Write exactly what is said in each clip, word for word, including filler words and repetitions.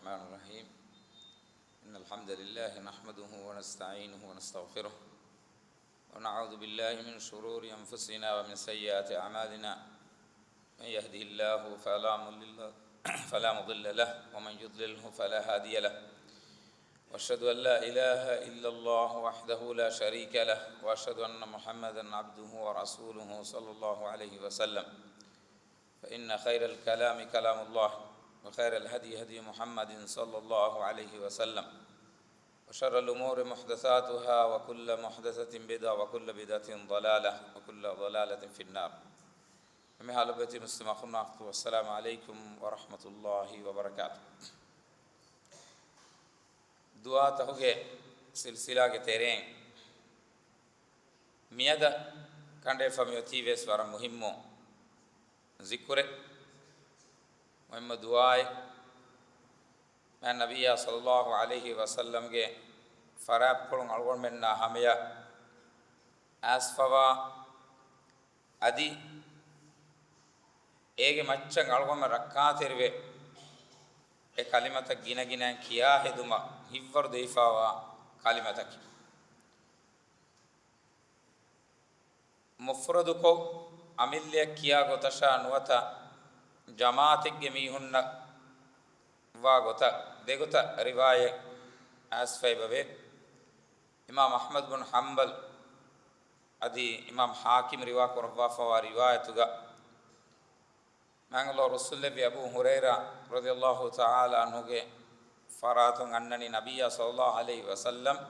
الرحمن الرحيم. إن الحمد لله نحمده ونستعينه ونستغفره، ونعوذ بالله من شرور أنفسنا ومن سيئات أعمالنا. من يهده الله فلا مضل، فلا مضل له، ومن يضلله فلا هادي له. وأشهد أن لا إله إلا الله وحده لا شريك له، وأشهد أن محمدا عبده ورسوله صلى الله عليه وسلم. فإن خير الكلام كلام الله، وخير الهدي هدي محمد صلى الله عليه وسلم، وشر الأمور محدثاتها، وكل محدثة بدعة، وكل بدعة ضلالة، وكل ضلالة في النار. އެންމެހާ ލޮބުވެތި މުސްލިމް އަޚުންނާ އުޚްތުން، އައްސަލާމު ޢަލައިކުމް ވަރަޙްމަތުﷲި ވަބަރަކާތުހު. ދުޢާތަކުގެ ސިލްސިލާގެ ތެރެއިން މިއަދަށް ކަނޑައެޅިފަ މިއޮތީވެސް ވަރަށް މުހިއްމު ޒިކުރެއް، މުހިއްމު ދުޢާއެއް. މާތް ނަބިއްޔާ ޞައްލައްލާހު ޢަލައިހި ވަސައްލަމްގެ ފަރާތްޕުޅުން އަޅުގަނޑުމެންނާ ހަމަޔަށް އައިސްފަވާ، އަދި އޭގެ މައްޗަށް އަޅުގަނޑުމެން ރައްކާތެރިވެ، އެ ކަލިމަތައް ގިނަގިނައިން ކިޔާ ހެދުމަށް ހިތްވަރު ދެވިފަވާ ކަލިމަތަކީ، މުފްރަދުކޮށް އަމިއްލައަށް ކިޔާ ގޮތަށާ ނުވަތަ ޖަމާޢަތެއްގެ މީހުންނަށް ވާ ގޮތަށް ދެގޮތަށް ރިވާޔަތް އައިސްފައިބަވޭ. އިމާމް އަޙްމަދު ބުން ޙަންބަލް އަދި އިމާމް ޙާކިމް ރިވާ ކުރައްވާފަވާ ރިވާޔަތުގަ މާތް ރަސޫލެއްވި އަބޫ ހުރައިރާ ރަޟިޔައްލާހު ތަޢާލާ ޢަންހުގެ ފަރާތުން އަންނަނީ ނަބިއްޔާ ޞައްލައްލާހު ޢަލައިހި ވަސައްލަމް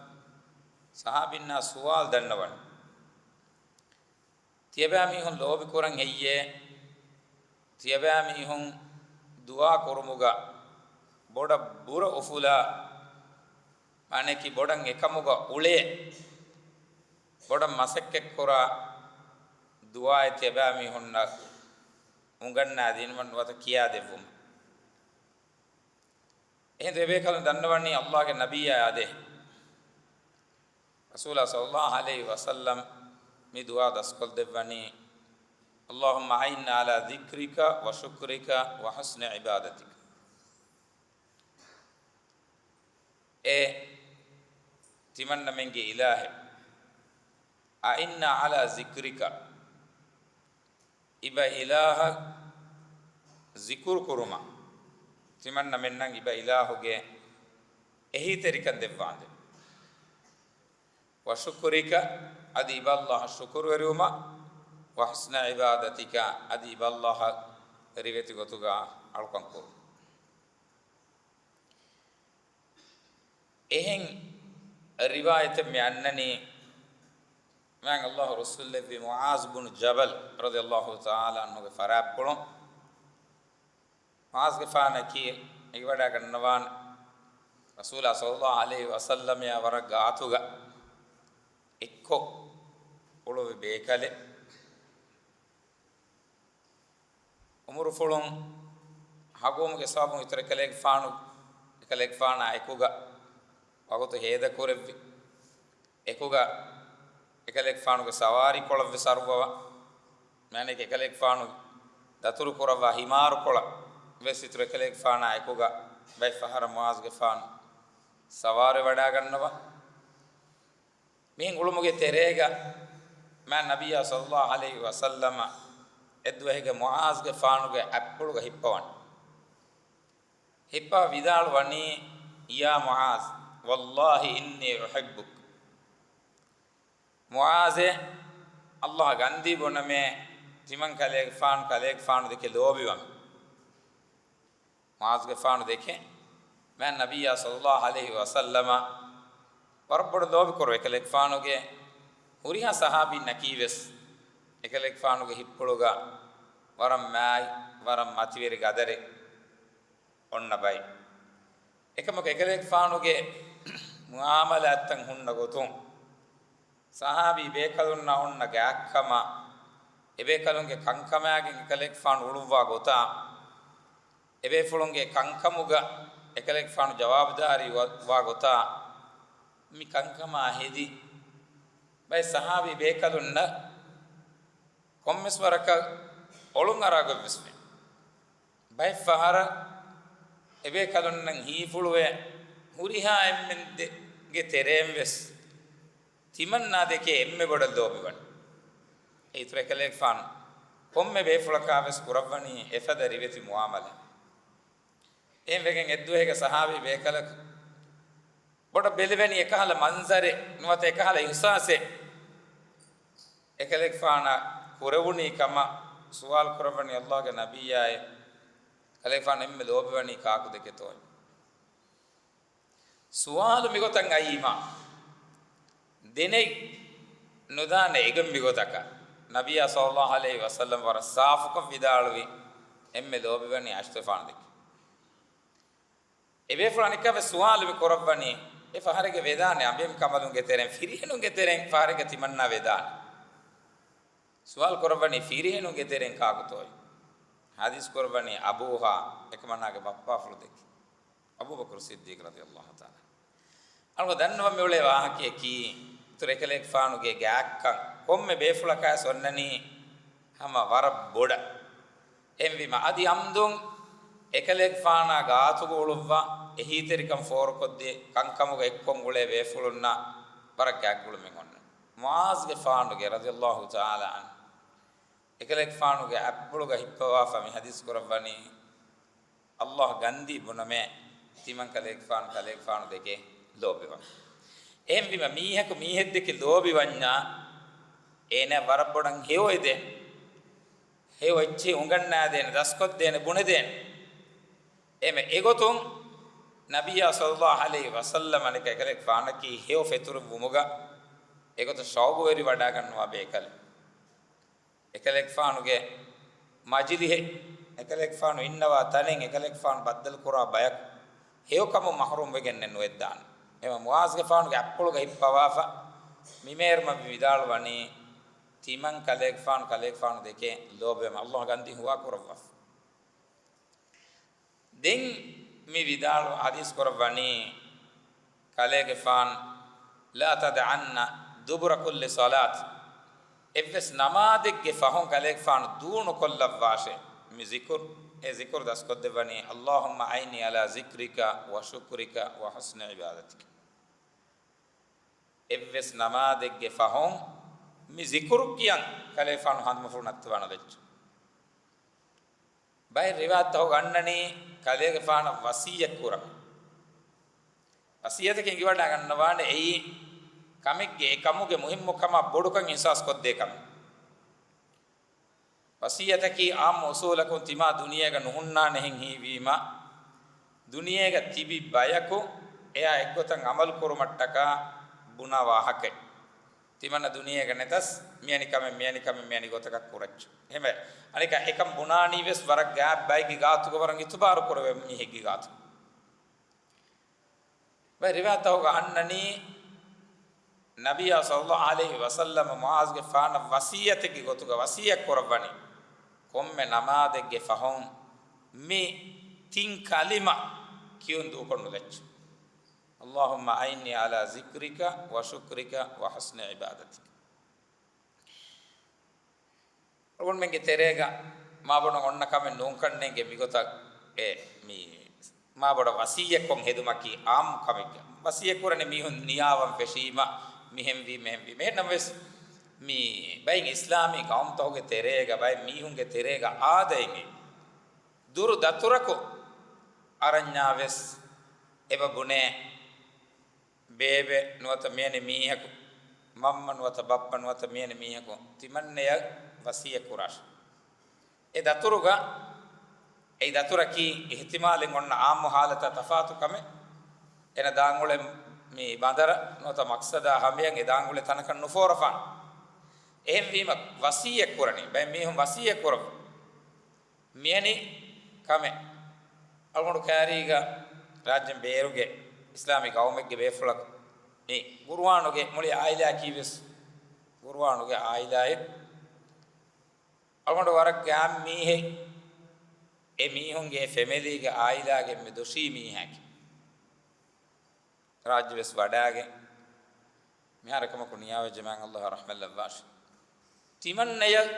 ޞަޙާބީންނާ ސުވާލު ދަންނަވަން. ތިޔަބައިމީހުން ލޯބިކުރަން ހެއްޔޭ؟ ތިޔަބައިމީހުން ދުޢާ ކުރުމުގަ ބޮޑަށް ބުރަ އުފުލާ، މާނައަކީ ބޮޑަށް އެކަމުގަ އުޅޭ، ބޮޑަށް މަސައްކަތްކުރާ ދުޢާއެއް ތިޔަބައިމީހުންނަށް އުނގަންނާދިނުމަށް ނުވަތަ ކިޔާދެއްވުމަށް. އެހިނދު އެބޭކަލުން ދަންނަވަނީ ﷲގެ ނަބިއްޔާ އާދޭ. ރަސޫލާ ޞައްލައްލާހު ޢަލައިހި ވަސައްލަމް މި ދުޢާ ދަސްކޮށްދެއްވަނީ، اللهم أعني على ذكرك وشكرك وحسن عبادتك. އޭ ތިމަންނަމެންގެ އިލާހެއް، أعني على ذكرك، އިބަ އިލާހަށް ޒިކުރު ކުރުމަށް، ތިމަންނަމެންނަށް އިބަ އިލާހުގެ އެހީތެރިކަން ދެއްވާނދެން. وشكرك، އަދި އިބަ ﷲ އަށް ޝުކުރުވެރިވުމަށް، وحسن عبادتك، އަދި އިބަ ﷲ އަށް ރިވެތި ގޮތުގަ އަޅުކަން ކުރުމަށް. އެހެން ރިވާޔަތެއް މި އަންނަނީ، މާތް ﷲ ރަސޫލެއްވި މުޢާޒު ބުނު ޖަބަލް ރަޟިޔައްލާހު ތަޢާލާ ޢަންހުގެ ފަރާތްޕުޅުން. މުޢާޒުގެފާނަކީ އެނގިވަޑައިގަންނަވާނެ، ރަސޫލާ ޞައްލައްލާހު ޢަލައިހި ވަސައްލަމައާ ވަރަށް ގާތުގަ އެއްކޮށް އުޅުއްވި ބޭކަލެއް. އުމުރުފުޅުން ހަގުވުމުގެ ސަބަބުން އިތުރު އެކަލޭގެފާނު، އެކަލޭގެފާނާ އެކުގަ ވަގުތު ހޭދަކުރެއްވި. އެކުގަ އެކަލޭގެފާނުގެ ސަވާރީ ކޮޅަށްވެސް އަރުއްވަވާ، މާނައަކީ އެކަލޭގެފާނު ދަތުރު ކުރައްވާ ހިމާރު ކޮޅަށް ވެސް އިތުރު އެކަލޭގެފާނާ އެކުގަ ބައެއް ފަހަރަށް މުޢާޒުގެފާނު ސަވާރުވެވަޑައިގަންނަވާ. މިހެން އުޅުމުގެ ތެރޭގަ މާތް ނަބިއްޔާ ޞައްލައްލާހު ޢަލައިހި ވަސައްލަމަ އެއްދުވަހެއްގަ މުޢާޒުގެފާނުގެ އަތްޕުޅުގަ ހިއްޕަވަން. ހިއްޕާ ވިދާޅުވަނީ، يا معاذ، والله إني أحبك. މުޢާޒޭ، ﷲ ގަންދީ ބުނަމޭ، ތިމަން ކަލޭގެފާނު، ކަލޭގެފާނު ދެކެ ލޯބިވަމޭ. މުޢާޒުގެފާނު ދެކެ މާތް ނަބިއްޔާ ޞައްލައްލާހު ޢަލައިހި ވަސައްލަމަ ވަރަށް ބޮޑަށް ލޯބިކުރު އެކަލޭގެފާނުގެ ހުރިހާ ޞަޙާބީންނަކީ ވެސް އެކަލޭގެފާނުގެ ހިއްޕުޅުގަ ވަރަށް މާތް، ވަރަށް މަތިވެރި ގަދަރެއް އޮންނަ ބައެއް. އެކަމަކު އެކަލޭގެފާނުގެ މުޢާމަލާތްތައް ހުންނަ ގޮތުން، ޞަޙާބީ ބޭކަލުންނާ އޮންނަ ގާތްކަމާ، އެބޭކަލުންގެ ކަންކަމާގެން އެކަލޭގެފާނު އުޅުއްވާ ގޮތާ، އެބޭފުޅުންގެ ކަންކަމުގަ އެކަލޭގެފާނު ޖަވާބުދާރީ ވަ-، ވާ ގޮތާ، މި ކަންކަމާ ހެދި ބައެއް ޞަޙާބީ ބޭކަލުންނަށް ކޮންމެސް ވަރަކަށް އޮޅުން އަރާ ގޮތްވެސް ވޭ. ބައެއް ފަހަރަށް އެބޭކަލުންނަށް ހީފުޅުވެ، ހުރިހާ އެންމެންގެ ތެރެއިން ވެސް ތިމަންނާ ދެކެ އެންމެ ބޮޑަށް ލޯބިވަން. އެއިތުރު އެކަލޭގެފާނު ކޮންމެ ބޭފުޅަކާ ވެސް ކުރައްވަނީ އެފަދަ ރިވެތި މުއާމަލާ. އެހެން ވެގެން އެއްދުވަހެއްގެ ސަހާބީ ބޭކަލަކު ބޮޑަށް ބެލެވެނީ އެކަހަލަ މަންޒަރެއް ނުވަތަ އެކަހަލަ އިހުސާސެއް އެކަލޭގެފާނަށް ކުރެވުނީ ކަމަށް ސުވާލު ކުރައްވަނީ އައްލާހުގެ ނަބިއްޔާއޭ، ކަލޭގެފާނު އެންމެ ލޯބިވަނީ ކާކު ދެކެތޯ؟ ސުވާލު މިގޮތަށް އައީމާ، ދެނެއް ނުދާނެ އެގޮތް މިގޮތަކަށް. ނަބިއްޔާ ޞައްލައްލާހު ޢަލައިހި ވަސައްލަމް ވަރަށް ސާފުކޮށް ވިދާޅުވި، އެންމެ ލޯބިވަނީ އައިސްތޯފާނު ދެކެ. އެބޭފުޅާ އަނެއްކާވެސް ސުވާލު މި ކުރައްވަނީ، އެ ފަހަރެއްގެ ވެދާނެ އަނބިމި ކަނބަލުންގެ ތެރެއިން، ފިރިހެނުންގެ ތެރެއިން ފަހަރެއްގަ ތިމަންނާ ވެދާނެ. ސުވާލު ކުރައްވަނީ ފިރިހެނުންގެ ތެރެއިން ކާކުތޯއޭ؟ ޙަދީޘް ކުރައްވަނީ އަބޫހާ، އެކަމަނާގެ ބައްޕާފުޅު ދެކެ. އަބޫބަކުރު ޞިއްދީޤް ރަޟިޔައްލާހު ތަޢާލާ. އަޅުގަނޑު ދަންނަވަން މިއުޅޭ ވާހަކަޔަކީ، އިތުރު އެކަލޭގެފާނުގެ ގާތްކަން ކޮންމެ ބޭފުޅަކާވެސް އޮންނަނީ ހަމަ ވަރަށް ބޮޑަށް. އެހެންވީމަ އަދި އަމްދުން އެކަލޭގެފާނާ ގާތުގަ އުޅުއްވާ، އެހީތެރިކަން ފޯރުކޮށްދޭ، ކަންކަމުގަ އެއްކޮށް އުޅޭ ބޭފުޅުންނަށް ވަރަށް ގާތްގުޅުމެއް އޮންނަނީ. މުޢާޛުގެފާނުގެ ރަޟިޔައްލާހު ތަޢާލާ ޢަންހު އެކަލޭގެފާނުގެ އަތްޕުޅުގަ ހިއްޕަވާފަ މި ޙަދީޘް ކުރައްވަނީ، އައްލާހު ގަންދީ ބުނަމޭ، ތިމަން ކަލޭގެފާނު ކަލޭގެފާނު ދެކެ ލޯބިވަން. އެހެންވީމަ މީހަކު މީހެއްދެކެ ލޯބިވަންޏާ، އޭނަ ވަރަށް ބޮޑަށް ހެޔޮއެދޭނެ، ހެޔޮ އެއްޗެހި އުނގަންނާދޭނެ، ދަސްކޮށްދޭނެ، ބުނެދޭނެ. އެމެ އެގޮތުން ނަބިއްޔާ ޞައްލައްލާހު ޢަލައިހި ވަސައްލަމް އަނެކަ އެކަލޭގެފާނަކީ ހެޔޮ ފެތުރުއްވުމުގަ އެގޮތަށް ޝައުގުވެރިވަޑާގަންނަވާ ބޭކަލެއް. އެކަލޭގެފާނުގެ މަޖިލިހެއް، އެކަލޭގެފާނު އިންނަވާ ތަނެއް، އެކަލޭގެފާނު ބައްދަލުކުރާ ބަޔަކު ހެޔޮކަމުން މަޙްރޫމްވެގެންނެއް ނުވެއްދާނެ. އެމަ މުޢާޛުގެފާނުގެ އަތްޕުޅުގަ ހިއްޕަވާފަ، މިމޭރުމަށް ވިދާޅުވަނީ، ތިމަން ކަލޭގެފާނު ކަލޭގެފާނު ދެކެ ލޯބިވަމެ، އައްލާހު ގަންދީ ހުވާ ކުރައްވާފަ. ދެން މި ވިދާޅު ޙަދީޘް ކުރައްވަނީ ކަލޭގެފާނު، "لا تدعن دبر كل صلاة." އެއްވެސް ނަމާދެއްގެ ފަހުން ކަލޭގެފާނު ދޫނުކޮށްލައްވާށޭ މި ޒިކުރު. އެ ޒިކުރު ދަސްކޮށްދެއްވަނީ، "اللهم أعني على ذكرك وشكرك وحسن عبادتك." އެއްވެސް ނަމާދެއްގެ ފަހުން މި ޒިކުރު ކިޔަން ކަލޭގެފާނު ހަނދުމަފުޅު ނައްތަވާ ނުލައްޗޭ. ބައެއް ރިވާޔަތްތަކުގަ އަންނަނީ ކަލޭގެފާނަށް ވަޞިއްޔަތް ކުރަން. ވަޞިއްޔަތަކީ އެނގިވަޑާގަންނަވާނެ އެއީ ކަމެއްގެ އެ ކަމުގެ މުހިއްމުކަމާ ބޮޑުކަން އިޙްސާސް ކޮށްދޭ ކަމެއް. ވަޞިއްޔަތަކީ ޢާއްމު އުޞޫލަކުން ތިމާ ދުނިޔޭގަ ނުހުންނާނެހެން ހީވީމަ، ދުނިޔޭގަ ތިބި ބަޔަކު އެއާ އެއްގޮތަށް ޢަމަލު ކުރުމަށްޓަކާ ބުނާ ވާހަކައެއް. ތިމަންނަ ދުނިޔޭގަ ނެތަސް، މިއަނި ކަމެއް، މިއަނި ކަމެއް، މިއަނި ގޮތަކަށް ކުރައްޗޭ. އެހެންވެ، އަނެކާ އެކަން ބުނާނީ ވެސް ވަރަށް ގާތް ބައެއްގެ ގާތުގަ ވަރަށް އިތުބާރު ކުރެވޭ މީހެއްގެ ގާތު. ބައެއް ރިވާޔަތްތަކުގަ އަންނަނީ، ނަބިއްޔާ ޞައްލައްލާހު ޢަލައިހި ވަސައްލަމަ މުޢާޛުގެފާނަށް ވަޞިއްޔަތެއްގެ ގޮތުގަ ވަޞިއްޔަތް ކުރައްވަނީ، ކޮންމެ ނަމާދެއްގެ ފަހުން މި ތިން ކަލިމަ ކިޔުން ދޫކޮށް ނުލައްޗޭ. اللهم أعني على ذكرك وشكرك وحسن عبادتك. އަޅުގަނޑުމެންގެ ތެރޭގަ މާބޮޑަށް އޮންނަ ކަމެއް ނޫންކަންނޭނގެ މިގޮތަށް އެ މި މާބޮޑަށް ވަޞިއްޔަތްކޮށް ހެދުމަކީ ޢާއްމު ކަމެއްގަ. ވަޞިއްޔަތް ކުރަނީ މީހުން ނިޔާވަން ފެށީމަ، މިހެންވީ، މެހެންވީ. މެހެންނަމަވެސް، މި ބައެއް އިސްލާމީ ޤައުމުތަކުގެ ތެރޭގަ، ބައެއް މީހުންގެ ތެރޭގަ އާދައެއް އެ ދުރު ދަތުރަކު އަރަންޏާވެސް އެބަ ބުނޭ، ބޭބެ ނުވަތަ މިޔަނި މީހަކު، މަންމަ ނުވަތަ ބައްޕަ ނުވަތަ މިޔަނި މީހަކު ތިމަންނަޔަށް ވަޞިއްޔަތް ކުރާށޭ. އެ ދަތުރުގަ، އެ ދަތުރަކީ އިޙްތިމާލެއް އޮންނަ ޢާއްމު ޙާލަތާ ތަފާތު ކަމެއް. އޭނަ ދާން އުޅެ މި ބަނދަރަށް ނުވަތަ މަޤްޞަދާ ހަމަޔަށް އެ ދާން އުޅޭ ތަނަކަށް ނުފޯރަފާނެ. އެހެންވީމަ ވަޞިއްޔަތް ކުރަނީ، ބައެއް މީހުން ވަޞިއްޔަތް ކުރައްވަ މިޔަނި ކަމެއް. އަޅުގަނޑު ކައިރީގަ ރާއްޖޭން ބޭރުގެ އިސްލާމީ ޤައުމެއްގެ ބޭފުޅަކު މި ގުރުއާނުގެ މުޅި ޢާއިލާއަކީ ވެސް ގުރުއާނުގެ ޢާއިލާއެއް. އަޅުގަނޑު ވަރަށް ގާތް މީހެއް، އެ މީހުންގެ ފެމެލީގެ ޢާއިލާގެ އެންމެ ދޮށީ މީހާއެކޭ. ރާއްޖެ ވެސް ވަޑާގެން މިހާރު އެކަމަކު ނިޔާވެއްޖެ މާތް ﷲ ރަޙްމަތްލައްވާށި. ތިމަންނަޔަށް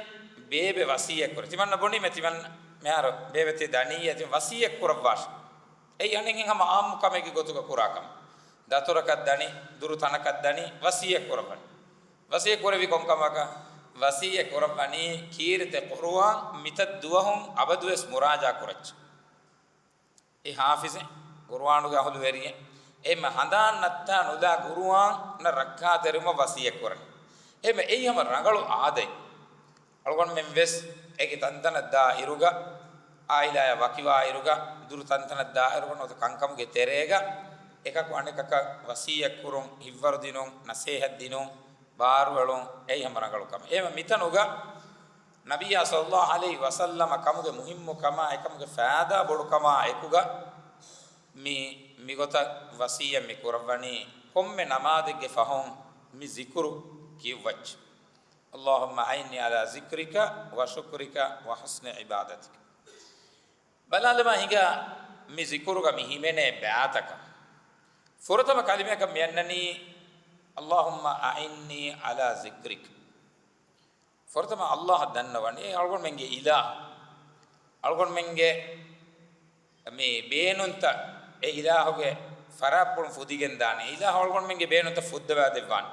ބޭބެ ވަޞިއްޔަތް ކުރޭ. ތިމަންނަ ބުނީމޭ ތިމަން މިހާރު ބޭބެ ތި ދަނީއޭ ތި ވަޞިއްޔަތް ކުރައްވާށި. އެއީ އަނެއްހެން ހަމަ އާއްމު ކަމެއްގެ ގޮތުގަ ކުރާ ކަމެއް. ދަތުރަކަށް ދަނީ، ދުރު ތަނަކަށް ދަނީ، ވަސިއްޔަތް ކުރައްވަނީ. ވަސިއްޔަތް ކުރެއްވީ ކޮން ކަމަކަށް؟ ވަސިއްޔަތް ކުރައްވަނީ ކީރިތި ޤުރުއާން މިތައް ދުވަހުން އަބަދުވެސް މުރާޖާ ކުރައްޗޭ. އެ ޙާފިޒެއް، ޤުރުއާނުގެ އަހުލުވެރިއެއް، އެހެން ހަނދާން ނައްތާ ނުލާ ޤުރުއާނަށް ރައްކާތެރިވުމަށް ވަސިއްޔަތް ކުރަނީ. އެހެން އެއީ ހަމަ ރަނގަޅު އާދައެއް. އަޅުގަނޑުމެން ވެސް އޭގެ ތަންތަނަށް ދާއިރުގަ، އާއިލާޔާ ވަކިވާއިރުގަ، ދުރު ތަންތަނަށް ދާއިރުގަ ނުވަތަ ކަންކަމުގެ ތެރޭގަ އެކަކު އަނެކަކަށް ވަސިއްޔަތް ކުރުން، ހިތްވަރު ދިނުން، ނަސޭހަތް ދިނުން، ބާރުއެޅުން، އެއީ ހަމަ ރަނގަޅު ކަމެއް. އެހެން މިތަނުގަ ނަބިއްޔާ ޞައްލައްލާހު ޢަލައިހި ވަސައްލަމަ ކަމުގެ މުހިއްމު ކަމާ، އެކަމުގެ ފައިދާ ބޮޑު ކަމާ އެކުގަ މި، މިގޮތަށް ވަސިއްޔަތް މި ކުރައްވަނީ ކޮންމެ ނަމާދެއްގެ ފަހުން މި ޒިކުރު ކިޔުއްވައްޗޭ. اللهم أعني على ذكرك وشكرك وحسن عبادتك. ބަލާލަމާ ހިނގާ މި ޒިކުރުގަ މި ހިމެނޭ ބައިތަކަށް. ފުރަތަމަ ކަލިމައަކަށް މި އަންނަނީ، اللهم أعني على ذكرك. ފުރަތަމަ ﷲ އަށް ދަންނަވަނީ، އެ އަޅުގަނޑުމެންގެ އިލާހު. އަޅުގަނޑުމެންގެ މި ބޭނުންތައް އެ އިލާހުގެ ފަރާތްޕުޅުން ފުދިގެން ދާނެ. އިލާހު އަޅުގަނޑުމެންގެ ބޭނުންތައް ފުއްދަވާ ދެއްވާނެ.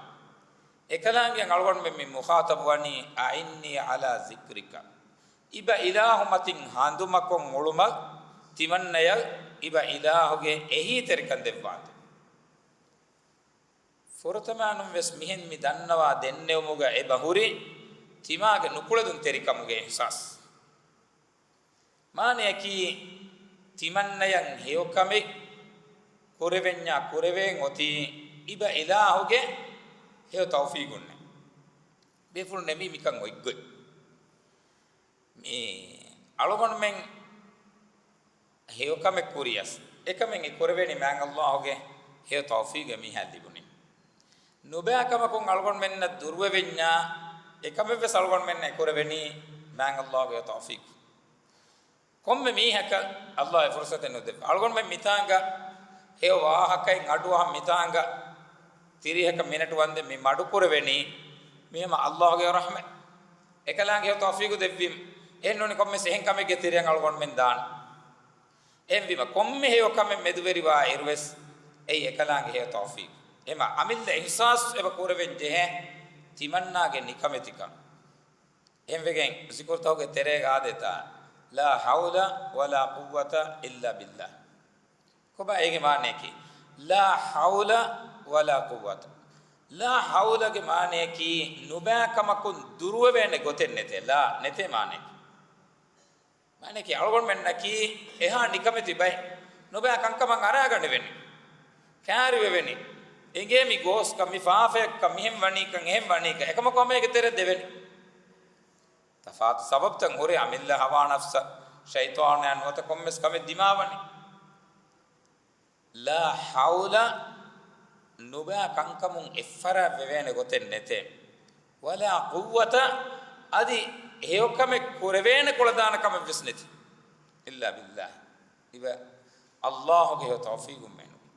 އެކަލާނގެ އަޅުގަނޑުމެން މި މުޚާޠަބު ވަނީ، أعني على ذكرك. އިބަ އިލާހު މަތިން ހަނދުމަކޮށް އުޅުމަށް، ތިމަންނަޔަށް އިބަ އިލާހުގެ އެހީތެރިކަން ދެއްވާނދޭ. ފުރަތަމައިނުން ވެސް މިހެން މި ދަންނަވާ ދެންނެވުމުގަ އެބަ ހުރި ތިމާގެ ނުކުޅެދުންތެރިކަމުގެ އިޙްސާސް. މާނަޔަކީ، ތިމަންނަޔަށް ހެޔޮކަމެއް ކުރެވެންޏާ ކުރެވޭން އޮތީ އިބަ އިލާހުގެ ހެޔޮ ތައުފީގުންނޭ. ބޭފުޅުންނޭ މީ މިކަން އޮތްގޮތް. މި އަޅުގަނޑުމެން ހެޔޮކަމެއް ކުރިޔަސް، އެކަމެއް އެ ކުރެވޭނީ މާތް ﷲ ގެ ހެޔޮ ތައުފީގެއް މީހާ ލިބުނީ. ނުބައި ކަމަކުން އަޅުގަނޑުމެންނަށް ދުރުވެވެންޏާ، އެކަމެއްވެސް އަޅުގަނޑުމެންނަށް އެ ކުރެވެނީ މާތް ﷲ ގެ ތައުފީގު. ކޮންމެ މީހަކަށް ﷲ އެ ފުރުޞަތެއް ނުދެއްވާ. އަޅުގަނޑުމެން މިތާނގަ ހެޔޮ ވާހަކައެއް އަޑުއަހަން މިތާނގަ ތިރީހަކަށް މިނެޓު ވަންދެން މި މަޑުކުރެވެނީ، މީ ހަމަ ﷲ ގެ ރަޙްމަތް. އެކަލާނގެ ހެޔޮ ތައުފީގު ދެއްވީމަ. އެހެންނޫނީ ކޮންމެސް އެހެން ކަމެއްގެ ތެރެއަށް އަޅުގަނޑުމެން ދާން. އެހެންވީމަ، ކޮންމެ ހެޔޮ ކަމެއް މެދުވެރިވާ އިރުވެސް، އެއީ އެކަލާނގެ ހެޔޮ ތައުފީގު. އެމަ އަމިއްލަ އިޙްސާސް އެބަ ކުރެވެން ޖެހޭ ތިމަންނާގެ ނިކަމެތިކަން. އެހެންވެގެން ޒިކުރުތަކުގެ ތެރޭގަ އާދޭތާ، لا حول ولا قوة إلا بالله. ކޮބާ އޭގެ މާނަޔަކީ؟ لا حول ولا قوة. لا حول ގެ މާނަޔަކީ ނުބައި ކަމަކުން ދުރުވެވޭނެ ގޮތެއް ނެތޭ. لا ނެތޭ މާނަޔަކީ. މާނަޔަކީ އަޅުގަނޑުމެންނަކީ އެހާ ނިކަމެތި ބައެއް. ނުބައި ކަންކަމަށް އަރާގަނެވެނީ. ކާރިވެވެނީ. އެނގޭ މި ގޯސްކަން، މި ފާފަޔަކަން، މިހެން ވަނީކަން، އެހެން ވަނީކަން، އެކަމަކު ހަމަ އޭގެ ތެރެއަށް ދެވެނީ. ތަފާތު ސަބަބުތައް ހުރެ އަމިއްލަ ހަވާ ނަފްސަށް، ޝައިޠާނާ ނުވަތަ ކޮންމެސް ކަމެއް ދިމާވަނީ. لا حول، ނުބައި ކަންކަމުން އެއްފަރާތް ވެވޭނެ ގޮތެއް ނެތޭ. ولا قوة، އަދި ހެޔޮކަމެއް ކުރެވޭނެ ކުޅަދާނަ ކަމެއް ވެސް ނެތި. إلا بالله. އިބަ ﷲ ގެ ހެޔޮ ތައުފީގުން މެނުވީ.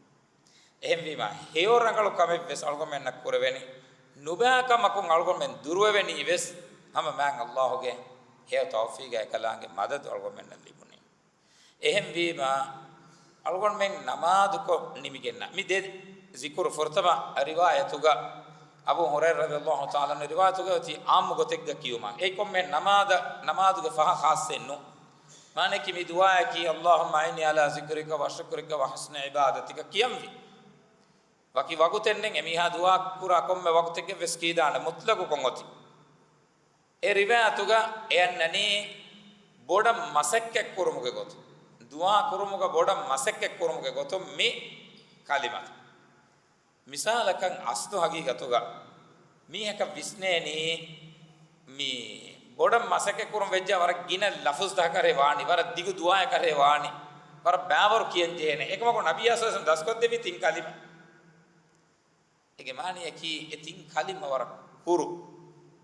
އެހެންވީމަ، ހެޔޮ ރަނގަޅު ކަމެއް ވެސް އަޅުގަނޑުމެންނަށް ކުރެވެނީ، ނުބައި ކަމަކުން އަޅުގަނޑުމެން ދުރުވެވެނީ ވެސް ހަމަ މާތް ﷲ ގެ ހެޔޮ ތައުފީގާ އެކަލާނގެ މަދަދު އަޅުގަނޑުމެންނަށް ލިބުނީ. އެހެންވީމަ، އަޅުގަނޑުމެން ނަމާދުކޮށް ނިމިގެންނަ މި ދެ ޒިކުރު ފުރަތަމަ ރިވާޔަތުގަ އަބޫ ހުރައިރާ ރަޟިޔަﷲ ތަޢާލާ ޢަންހު ރިވާޔަތުގަ އޮތީ ޢާއްމު ގޮތެއްގަ ކިޔުމަށް. އެއީ ކޮންމެ ނަމާދަށް، ނަމާދުގެ ފަހަށް ޚާއްޞައެއް ނޫން. މާނައަކީ މި ދުޢާއަކީ، اللهم أعني على ذكرك وشكرك وحسن عبادتك ކިޔަންވީ. ވަކި ވަގުތެއް ނެތް، އެމީހާ ދުޢާ ކުރާ ކޮންމެ ވަގުތެއްގަ ވެސް ކީދާނެ، މުޠްލަޤުކޮށް އޮތީ. އެ ރިވާޔަތުގަ އެ އަންނަނީ ބޮޑަށް މަސައްކަތް ކުރުމުގެ ގޮތުން، ދުޢާ ކުރުމުގަ ބޮޑަށް މަސައްކަތް ކުރުމުގެ ގޮތުން މި ކަލިމަތު. މިސާލަކަށް، އަސްލު ހަގީގަތުގަ މީހަކަށް ވިސްނޭނީ، މި ބޮޑަށް މަސައްކަތް ކުރުން ވެއްޖާ ވަރަށް ގިނަ ލަފުޒުތަކަށް ވާނީ، ވަރަށް ދިގު ދުޢާއަކަށް ވާނީ، ވަރަށް ބައިވަރު ކިޔަން ޖެހޭނެ. އެކަމަކު ނަބިއްޔާ ޞައްލަﷲު ޢަލައިހި ވަސައްލަމަ ދަސްކޮށްދެއްވި ތިން ކަލިމަ. އޭގެ މާނަޔަކީ އެ ތިން ކަލިމަ ވަރަށް ކުރު،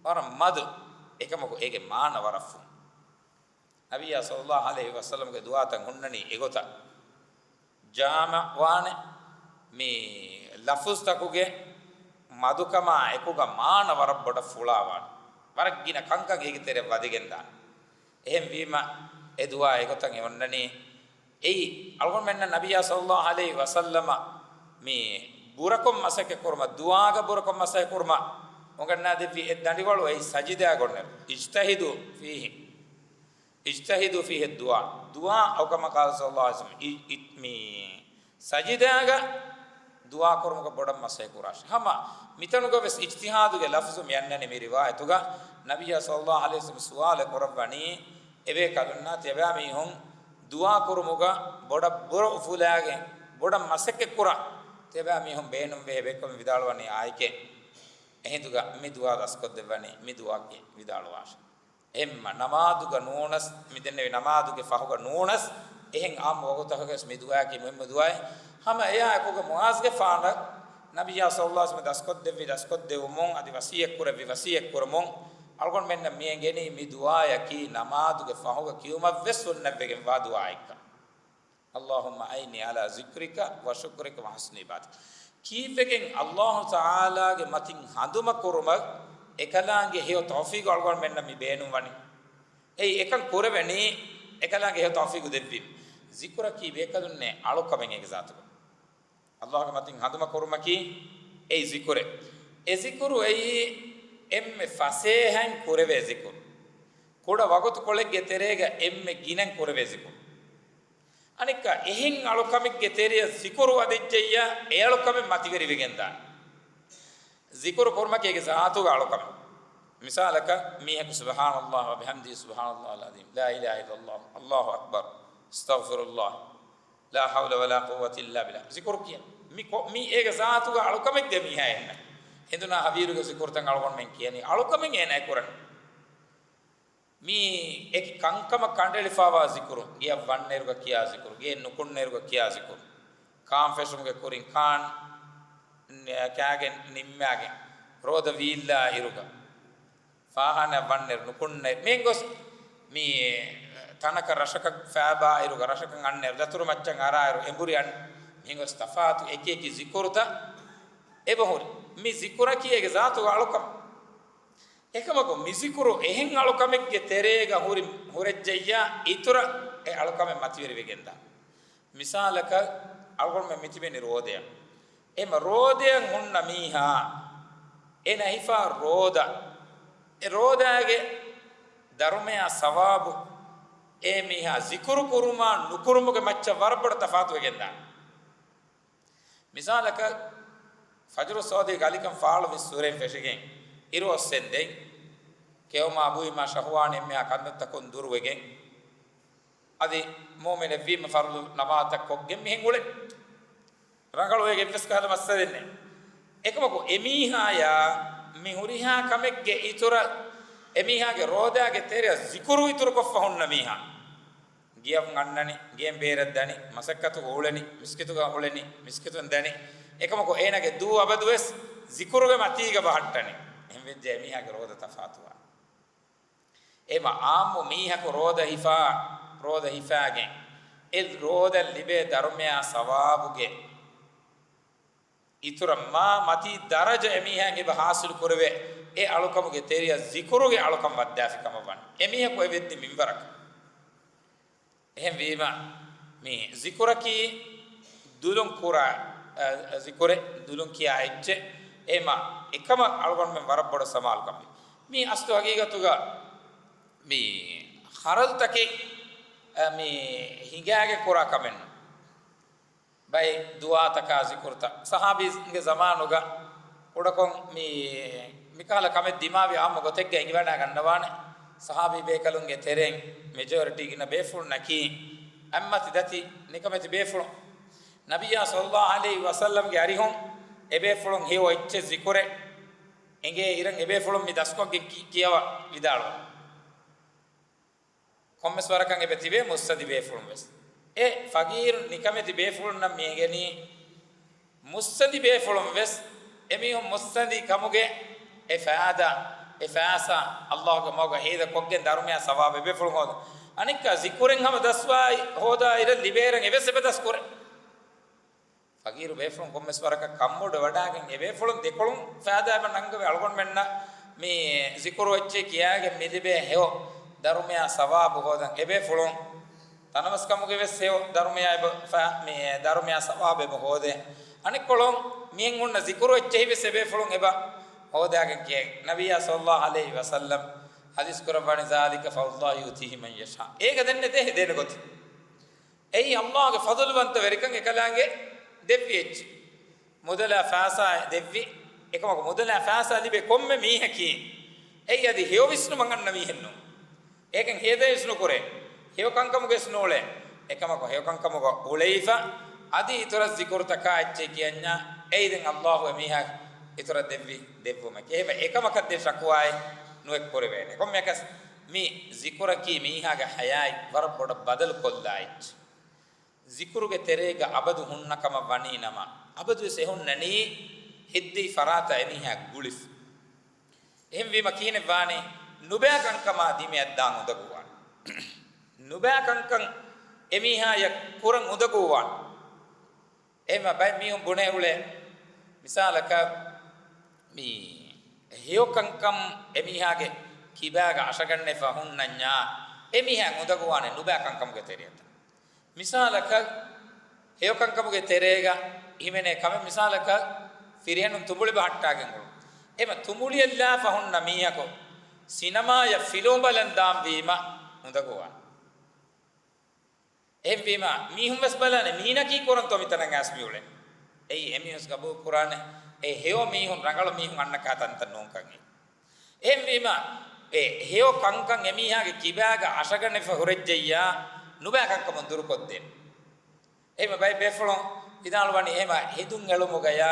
ވަރަށް މަދު، އެކަމަކު އޭގެ މާނަ ވަރަށް ފުން. ނަބިއްޔާ ޞައްލަﷲު ޢަލައިހި ވަސައްލަމަގެ ދުޢާތައް ހުންނަނީ އެގޮތަށް. ޖާމިޢުވާނެ، މި ލަފުޒުތަކުގެ މަދުކަމާ އެކުގަ މާނަ ވަރަށް ބޮޑަށް ފުޅާވާނެ. ވަރަށް ގިނަ ކަންކަން އޭގެ ތެރެއަށް ވަދެގެންދާނެ. އެހެންވީމަ، އެ ދުޢާ އެގޮތަށް އެ އޮންނަނީ، އެއީ، އަޅުގަނޑުމެންނަށް ނަބިއްޔާ ޞައްލައްލާހު ޢަލައިހި ވަސައްލަމަ މި ބުރަކޮށް މަސައްކަތް ކުރުމަށް، ދުޢާގަ ބުރަކޮށް މަސައްކަތް ކުރުމަށް އުނގަންނާދެއްވި އެއް ދަނޑިވަޅު އެއީ ސަޖިދާގަ އޮންނައިރު، اجتهدوا فيه، اجتهدوا فيه الدعاء. ދުޢާ، أو كما قال صلى الله عليه وسلم، އި-، އި-، މި ސަޖިދާގަ ދުޢާ ކުރުމުގަ ބޮޑަށް މަސައްކަތް ކުރާށޭ. ހަމަ މިތަނުގަ ވެސް އިޖްތިހާދުގެ ލަފްޒު މި އަންނަނީ މި ރިވާޔަތުގަ، ނަބިއްޔާ ޞައްލައްލާހު ޢަލައިހި ވަސައްލަމަ ސުވާލެއް ކުރައްވަނީ، އެބޭކަލުންނާ ތިޔަބައިމީހުން ދުޢާ ކުރުމުގަ ބޮޑަށް ބުރަ އުފުލާގެން ބޮޑަށް މަސައްކަތް ކުރާ ތިޔަބައިމީހުން ބޭނުންވޭ، އެބޭކަލުން ވިދާޅުވަނީ އާއެކޭ. އެހިނދުގަ މި ދުޢާ ދަސްކޮށްދެއްވަނީ މި ދުޢާއެއް ވިދާޅުވާށޭ. އެހެންމަ ނަމާދުގަ ނޫނަސް، މި ދެންނެވި ނަމާދުގެ ފަހުގަ ނޫނަސް، އެހެން އާއްމު ވަގުތަކަށްވެސް މި ދުޢާއަކީ މުހިއްމު ދުޢާއެއް. ހަމަ އެއާއެކުގަ މުޢާޒްގެފާނަށް ނަބިއްޔާ ޞައްލައްލާހު ޢަލައިހި ވަސައްލަމަ ދަސްކޮށްދެއްވި ދަސްކޮށްދެވުމުން، އަދި ވަޞިއްޔަތްކުރެއްވި ވަޞިއްޔަތްކުރުމުން، އަޅުގަނޑުމެންނަށް މި އެނގެނީ މި ދުޢާއަކީ ނަމާދުގެ ފަހުގަ ކިޔުމަށްވެސް ސުންނަތްވެގެންވާ ދުޢާއެއްކަން. اللهم أعني على ذكرك وشكرك وحسن عبادتك. ކީއްވެގެން ﷲ ތަޢާލާގެ މަތިން ހަނދުމަކުރުމަށް އެކަލާނގެ ހެޔޮ ތައުފީގު އަޅުގަނޑުމެންނަށް މި ބޭނުންވަނީ. އެއީ އެކަން ކުރެވެނީ އެކަލާނގެ ހެޔޮ ތައުފީގު ދެއްވީމަ. ޒިކުރަކީ ބޭކަލުންނޭ އަޅުކަމެއް އޭގެ ޒާތުގަ. ﷲގެ މަތިން ހަނދުމަކުރުމަކީ އެއީ ޒިކުރެއް. އެ ޒިކުރު އެއީ އެންމެ ފަސޭހައިން ކުރެވޭ ޒިކުރު. ކުޑަ ވަގުތުކޮޅެއްގެ ތެރޭގަ އެންމެ ގިނައިން ކުރެވޭ ޒިކުރު. އަނެއްކާ، އެހެން އަޅުކަމެއްގެ ތެރެއަށް ޒިކުރު ވަދެއްޖެއްޔާ، އެ އަޅުކަމެއް މަތިވެރިވެގެންދާނެ. ޒިކުރު ކުރުމަކީ އޭގެ ޒާތުގަ އަޅުކަމެއް. މިސާލަކަށް، މީހަކު سبحان الله وبحمده سبحان الله العظيم، لا إله إلا الله، الله أكبر، أستغفر الله، لا حول ولا قوة إلا بالله ޒިކުރު ކިޔަން. މި ކޮ-، މީ އޭގެ ޒާތުގަ އަޅުކަމެއްގެ މީހާ އެއްނަ. ހިނދުނާ ހަވީރުގެ ޒިކުރުތައް އަޅުގަނޑުމެން ކިޔަނީ. އަޅުކަމެއް އޭނާ ކުރަނީ. މީ އެކި ކަންކަމަށް ކަނޑައެޅިފައިވާ ޒިކުރު، ގެޔަށް ވަންނައިރުގަ ކިޔާ ޒިކުރު، ގެއެއް ނުކުންނައިރުގަ ކިޔާ ޒިކުރު، ކާން ފެށުމުގެ ކުރިން، ކާން ނ-، ކާގެން ނިންމާގެން، ރޯދަ ވީއްލާ އިރުގަ، ފާހާނައަށް ވަންނައިރު ނުކުންނައިރު، މިހެން ގޮސް މި ތަނަކަށް ރަށަކަށް ފައިބާ އިރުގަ، ރަށަކަށް އަންނައިރު، ދަތުރު މައްޗަށް އަރާއިރު، އެނބުރި އަން، މިހެން ގޮސް ތަފާތު އެކި އެކި ޒިކުރުތައް އެބަހުރި. މި ޒިކުރަކީ އޭގެ ޒާތުގަ އަޅުކަމެއް. އެކަމަކު، މި ޒިކުރު އެހެން އަޅުކަމެއްގެ ތެރޭގަ ހުރި، ހުރެއްޖެއްޔާ، އިތުރަށް އެ އަޅުކަމެއް މަތިވެރިވެގެންދާނެ. މިސާލަކަށް، އަޅުގަނޑުމެން މިތިބެނީ ރޯދަޔަށް. އެމަ ރޯދަޔަށް ހުންނަ މީހާ، އޭނަ ހިފާ ރޯދަ، އެ ރޯދައިގެ ދަރުމަޔާ ސަވާބު، އެ މީހާ ޒިކުރު ކުރުމާ ނުކުރުމުގެ މައްޗަށް ވަރަށް ބޮޑަށް ތަފާތުވެގެންދާނެ. މިސާލަކަށް، ފަޖުރު ސޯދި ގަލިކަން ފާޅުވި ސުރެން ފެށިގެން، އިރު އޮއްސެންދެން، ކެއުމާ ބުއިމާ ޝަހުވާނީ އެންމެހާ ކަންތައްތަކުން ދުރުވެގެން، އަދި މުއުމިނެއްވީމަ ފަރުޟު ނަމާދަށް ކޮށްގެން މިހެން އުޅެން. ރަނގަޅު އޭގެ އެއްވެސް ކަހަލަ މައްސަލައެއް ނެތް. އެކަމަކު އެމީހާޔާ މި ހުރިހާ ކަމެއްގެ އިތުރަށް އެމީހާގެ ރޯދާގެ ތެރެއަށް ޒިކުރު އިތުރުކޮށްފަ ހުންނަ މީހާ، ގެޔަށް އަންނަނީ، ގެއިން ބޭރަށް ދަނީ، މަސައްކަތުގަ އުޅެނީ، މިސްކިތުގަ އުޅެނީ، މިސްކިތުން ދަނީ، އެކަމަކު އޭނާގެ ދޫ އަބަދުވެސް ޒިކުރުގެ މަތީގަ ބަހައްޓަނީ. އެހެންވެއްޖެ އެމީހާގެ ރޯދަ ތަފާތުވާނެ. އެމަ އާއްމު މީހަކު ރޯދަ ހިފާ، ރޯދަ ހިފާގެން، އެ ރޯދަ ލިބޭ ދަރުމަޔާ ސަވާބުގެ އިތުރަށް މާ މަތީ ދަރަޖަ އެމީހާއަށް އެބަ ހާސިލު ކުރެވޭ، އެ އަޅުކަމުގެ ތެރެއަށް ޒިކުރުގެ އަޅުކަން ވައްދާފި ކަމަށް ވަން. އެމީހަކު އެ ވެއްދި މިންވަރަކަށް. އެހެންވީމަ، މި ޒިކުރަކީ ދުލުން ކުރާ، އަ، ޒިކުރެއް، ދުލުން ކިޔާ އެއްޗެއް. އެމަ އެކަމަށް އަޅުގަނޑުމެން ވަރަށް ބޮޑަށް ސަމާލުކަން ވޭ. މީ އަސްލު ހަގީގަތުގަ މި ޚަރަދުތަކެއް، އަ، މި ހިނގާގެން ކުރާ ކަމެއް ނޫން. ބައެއް ދުޢާތަކާ ޒިކުރުތައް. ޞަޙާބީންގެ ޒަމާނުގަ ކުޑަކޮށް މި، މިކަހަލަ ކަމެއް ދިމާވި އާއްމު ގޮތެއްގަ އެނގިވަޑައި ގަންނަވާނެ. ޞަޙާބީ ބޭކަލުންގެ ތެރެއިން މެޖޯރިޓީ ގިނަ ބޭފުޅުންނަކީ އަތްމަތި ދަތި ނިކަމެތި ބޭފުޅުން. ނަބިއްޔާ ޞައްލައްލާހު ޢަލައިހި ވަސައްލަމްގެ އަރިހުން އެ ބޭފުޅުން ހެޔޮ އެއްޗެއް ޒިކުރެއް އެނގޭ އިރަށް އެ ބޭފުޅުން މި ދަސްކޮށްގެން ކި-، ކިޔަވާ ވިދާޅުވި. ކޮންމެސް ވަރަކަށް އެބަ ތިބޭ މުއްސަނދި ބޭފުޅުން ވެސް. އެ ފަގީރު ނިކަމެތި ބޭފުޅުންނަށް މި އެނގެނީ މުއްސަނދި ބޭފުޅުން ވެސް އެމީހުން މުއްސަނދި ކަމުގެ އެ ފައިދާ، އެ ފައިސާ އައްލާހުގެ މަގުގަ ހޭދަ ކޮށްގެން ދަރުމަޔާ ސަވާބު އެ ބޭފުޅުން ހޯދަ. އަނެއްކާ ޒިކުރެއް ހަމަ ދަސްވާ ހޯދާ އިރަށް ލިބޭ އިރަށް އެވެސް އެބަ ދަސް ކުރޭ. ފަގީރު ބޭފުޅުން ކޮންމެސް ވަރަކަށް ކަންބޮޑު ވަޑާގެން އެ ބޭފުޅުން ދެކޮޅުން ފައިދާ އެބަ ނަންގަވޭ. އަޅުގަނޑުމެންނަށް މި ޒިކުރު އެއްޗެއް ކިޔާގެން މި ލިބޭ ހެޔޮ ދަރުމަޔާ ސަވާބު ހޯދަން އެ ބޭފުޅުން ތަނަވަސްކަމުގެ ވެސް ހެޔޮ ދަރުމަޔާ އެބަ ފަ-، މި ދަރުމަޔާ ސަވާބެއް އެބަ ހޯދޭ. އަނެއްކޮޅުން މިހެން ހުންނަ ޒިކުރު އެއްޗެހި ވެސް އެބޭފުޅުން އެބަ ހޯދާގެން ކިޔޭ. ނަބިއްޔާ ޞައްލައްލާހު ޢަލައިހި ވަސައްލަމް ޙަދީޘް ކުރައްވާނެ، ذلك فضل الله يؤتيه من يشاء. އޭގަ ދެންނެވޭ ދޭނެ ގޮތެއް. އެއީ ﷲގެ ފަޟުލުވަންތަވެރިކަން އެކަލާނގެ ދެއްވި އެއްޗެއް. މުދަލާ ފައިސާ ދެއްވި، އެކަމަކު މުދަލާ ފައިސާ ލިބޭ ކޮންމެ މީހަކީ އެއީ އަދި ހެޔޮ ވިސްނުމަށް އަންނަ މީހެއް ނޫން. އޭގެން ހޭދަ ވިސްނުކުރޭ، ހެޔޮ ކަންކަމުގެ ވެސް ނޫޅޭ. އެކަމަކު ހެޔޮ ކަންކަމުގަ އުޅެވިފަ، އަދި އިތުރަށް ޒިކުރުތަކާ އެއްޗެއް ކިޔަންޏާ، އެއީ ދެން ﷲ އެ މީހާ އިތުރަށް ދެއްވި ދެއްވުމެކޭ. އެހެންވެ، އެކަމަކަށް ދޭ ޝަކުވާއެއް ނުއެއް ކުރެވޭނެ. ކޮންމެއަކަސް މި ޒިކުރަކީ މީހާގެ ޙަޔާތް ވަރަށް ބޮޑަށް ބަދަލު ކޮށްލާ އެއްޗެއް. ޒިކުރުގެ ތެރޭގަ އަބަދު ހުންނަ ކަމަށް ވަނީ ނަމަ، އަބަދުވެސް އެ ހުންނަނީ ހެއްދެވި ފަރާތަށް އެމީހާ ގުޅިފަ. އެހެންވީމަ ކިހިނެއް ވާނީ؟ ނުބައި ކަންކަމާ ދިމަޔަށް ދާން އުނދަގޫވާނެ. ނުބައި ކަންކަން އެމީހާޔަށް ކުރަން އުނދަގޫވާނެ. އެހެންވީމަ ބައެއް މީހުން ބުނެ އުޅޭ، މިސާލަކަށް މި ހެޔޮ ކަންކަން އެމީހާގެ ކިބާގަ އަށަގަންނެފަ ހުންނަންޏާ، އެމީހާ އުނދަގޫވާނެ ނުބައި ކަންކަމުގެ ތެރެއަށް. މިސާލަކަށް، ހެޔޮ ކަންކަމުގެ ތެރޭގަ ހިމެނޭ ކަމެއް، މިސާލަކަށް، ފިރިހެނުން ތުނބުޅި ބަހައްޓާގެން އުޅުން. އެމަ ތުނބުޅިއެއްލާފަ ހުންނަ މީހަކު ސިނަމާޔަށް ފިލުވަން ބަލަން ދާން ވީމަ އުނދަގޫވާނެ. އެހެންވީމަ، މީހުން ވެސް ބަލާނެ، މީނަކީ ކުރަންތޯ މިތަނަށް އައިސް މިއުޅެނީ. އެއީ އެމީހުން ގަބޫލު ކުރާނެ، އެ ހެޔޮ މީހުން ރަނގަޅު މީހުން އަންނަ ކާ ތަންތަން ނޫންކަން އެއީ. އެހެންވީމަ، އެ ހެޔޮ ކަންކަން އެމީހާގެ ކިބާގަ އަށަގަނެފަ ހުރެއްޖެއްޔާ، ނުބައި ކަންކަމުން ދުރުކޮށްދޭނެ. އެހެންވީމަ ބައެއް ބޭފުޅުން ވިދާޅުވަނީ، އެހެންވީމަ ހެދުން އެޅުމުގަޔާ،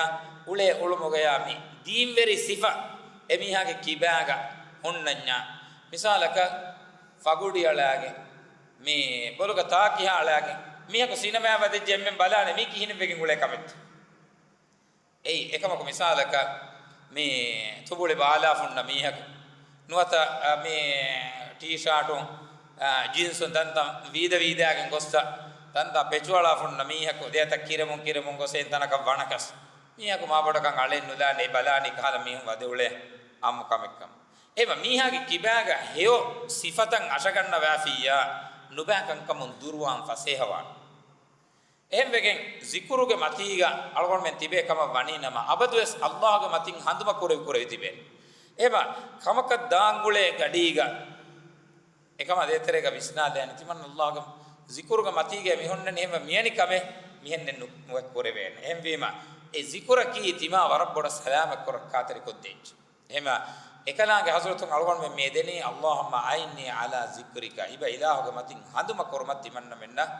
އުޅޭ އުޅުމުގަޔާ މި ދީންވެރި ސިފަ އެމީހާގެ ކިބާގަ ހުންނަންޏާ، މިސާލަކަށް ފަގުޑި އަޅާގެން، މި ބޮލުގަ ތާކިހާ އަޅާގެން، މީހަކު ސިނަމާ ވަދެއްޖެ އެންމެން ބަލާނެ މީ ކިހިނެއްވެގެން އުޅޭ ކަމެއްތަ؟ އެއީ، އެކަމަކު މިސާލަކަށް، މި ތުނބުޅި ބާލާފަ ހުންނަ މީހަކު، ނުވަތަ، އަ، މި ޓީޝާޓުން، އަ، ޖީންސުން ތަންތަން ވީދަ ވީދާގެން ގޮއްސަ، ތަންތަން ޕެޗުއަޅާފަ ހުންނަ މީހަކު، ދެއަތަށް ކިރެމުން ކިރެމުން ގޮސް އެއިން ތަނަކަށް ވަނަކަސް، މީހަކު މާބޮޑަކަށް އަޅެއް ނުލާނެ، އެ ބަލާނީ ކަހަލަ މީހުން ވަދެ އުޅޭ އާއްމު ކަމެއްކަމަށް. އެހެންވީމަ މީހާގެ ކިބާގަ ހެޔޮ ސިފަތައް އަށަގަންނަވާފިއްޔާ، ނުބައި ކަންކަމުން ދުރުވާން ފަސޭހަވާނެ. އެހެންވެގެން، ޒިކުރުގެ މަތީގަ އަޅުގަނޑުމެން ތިބޭ ކަމަށް ވަނީ ނަމަ، އަބަދުވެސް ﷲގެ މަތިން ހަނދުމަ ކުރެވި ކުރެވި ތިބޭނެ. އެހެންވީމަ، ކަމަކަށް ދާން އުޅޭ ގަޑީގަ، އެކަމާ ދޭތެރޭގަ ވިސްނާލޭނެ، ތިމަންނަ ﷲގެ ޒިކުރުގެ މަތީގަ މި ހުންނަނީ، އެހެންވީމަ މިވެނި ކަމެއް މިހެންނެއް ނު-، ނުވެ ކުރެވޭނެ. އެހެންވީމަ، އެ ޒިކުރަކީ ތިމާ ވަރަށް ބޮޑަށް ސަލާމަތްކުރަން ޚާތިރި ކޮށްދޭ އެއްޗެއް. އެހެންވީމަ، އެކަލާނގެ ޙަޟްރަތުން އަޅުގަނޑުމެން މި އެދެނީ، اللهم أعني على ذكرك، އިބަ އިލާހުގެ މަތިން ހަނދުމަ ކުރުމަށް ތިމަންނަމެންނަށް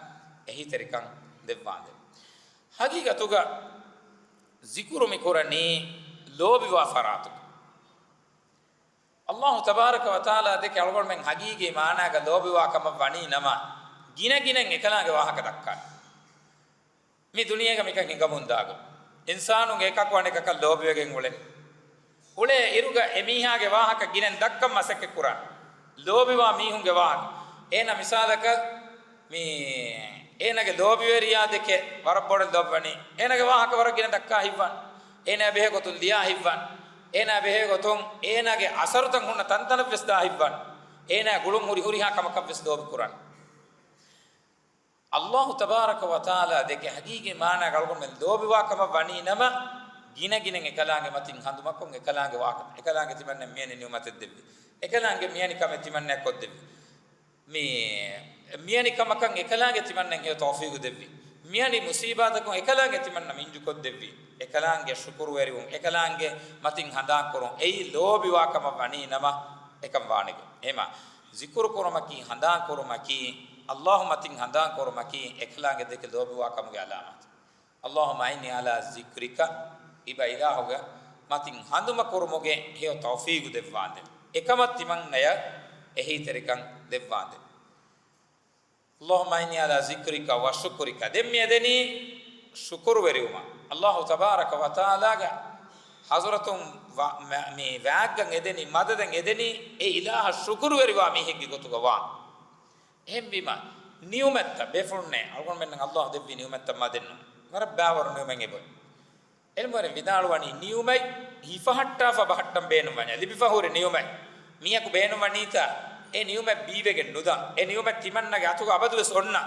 އެހީތެރިކަން ދެއްވާނދޭ. ޙަޤީޤަތުގަ ޒިކުރު މި ކުރަނީ ލޯބިވާ ފަރާތުގަ. ﷲ ތަބާރަކަ ވަތަޢާލާ ދެކެ އަޅުގަނޑުމެން ޙަޤީޤީ މާނާގަ ލޯބިވާ ކަމަށް ވަނީ ނަމަ، ގިނަ ގިނައިން އެކަލާނގެ ވާހަކަ ދައްކާނެ. މި ދުނިޔޭގަ މިކަން ހިނގަމުންދާގޮތް، އިންސާނުން އެކަކު އަނެކަކަށް ލޯބިވެގެން އުޅެނީ. އުޅޭ އިރުގަ އެމީހާގެ ވާހަކަ ގިނައިން ދައްކަން މަސައްކަތް ކުރާނެ. ލޯބިވާ މީހުންގެ ވާހަކަ. އޭނަ މިސާލަކަށް، މި އޭނަގެ ލޯބިވެރިޔާ ދެކެ ވަރަށް ބޮޑަށް ލޯބިވަނީ. އޭނަގެ ވާހަކަ ވަރަށް ގިނަ ދައްކާ ހިތްވާން. އޭނަ ބެހޭ ގޮތުން ލިޔާ ހިތްވާން. އޭނަ ބެހޭ ގޮތުން އޭނަގެ އަސަރުތައް ހުންނަ ތަންތަނަށް ވެސް ދާ ހިތްވާން. އޭނަ ގުޅުން ހުރި ހުރިހާ ކަމަކަށް ވެސް ލޯބި ކުރާން. ﷲ ތަބާރަކަ ވަތަޢާލާ ދެކެ ޙަޤީޤީ މާނާގަ އަޅުގަނޑުމެން ލޯބިވާ ކަމަށް ވަނީ ނަމަ، ގިނަ ގިނައިން އެކަލާނގެ މަތިން ހަނދުމަކޮށް، އެކަލާނގެ ވާހަކަ، އެކަލާނގެ ތިމަންނަ މިވެނި ނިޢުމަތެއް ދެއްވި. އެކަލާނގެ މިވެނި ކަމެއް ތިމަންނަ ކޮށްދެއްވި. މި މިވެނި ކަމަކަށް އެކަލާނގެ ތިމަންނަ ހެޔޮ ތައުފީގު ދެއްވި. މިވެނި މުސީބާތަކުން އެކަލާނގެ ތިމަންނަ މިންޖުކޮށްދެއްވި. އެކަލާނގެ ޝުކުރުވެރިވުން، އެކަލާނގެ މަތިން ހަނދާންކުރުން، އެއީ ލޯބިވާ ކަމަށް ވަނީ ނަމަ، އެކަން ވާނެގޮތް. އެހެންވީމަ، ޒިކުރު ކުރުމަކީ، ހަނދާން ކުރުމަކީ، ﷲ މަތިން ހަނދާން ކުރުމަކީ، އެކަލާނގެ ދެކެ ލޯބިވާ ކަމުގެ އަލާމާތެއް. اللهم أعني على ذكرك، އިބަ އިލާހުގެ މަތިން ހަނދުމަ ކުރުމުގެ ހެޔޮ ތައުފީގު ދެއްވާނދެ. އެކަމަށް ތިމަންނަޔަށް އެހީތެރިކަން ދެއްވާނދެ. اللهم أعني على ذكرك وشكرك. ދެން މި އެދެނީ ޝުކުރުވެރިވުމަށް. ﷲ ތަބާރަކަ ވަތަޢާލާގެ ޙަޟްރަތުން ވަ-، މަ-، މި ވާގަން އެދެނީ، މަދަދަށް އެދެނީ، އެ އިލާހަށް ޝުކުރުވެރިވާ މީހެއްގެ ގޮތުގަ ވާން. އެހެންވީމަ، ނިޢުމަތްތައް ބޭފުޅުންނޭ، އަޅުގަނޑުމެންނަށް ﷲ ދެއްވި ނިޢުމަތްތައް މަދެއްނު. ވަރަށް ބާވަރު ނިޢުމަތް އެބައޮތް. ޢިލްމުވެރިން ވިދާޅުވަނީ، ނިޢުމަތް ހިފަހައްޓާފަ ބަހައްޓަން ބޭނުންވަނީ، ލިބިފަ ހުރި ނިޢުމަތް. މީހަކު ބޭނުންވަނީތަ؟ އެ ނިޢުމަތް ބީވެގެން ނުދާ. އެ ނިޢުމަތް ތިމަންނަގެ އަތުގަ އަބަދުވެސް އޮންނަ.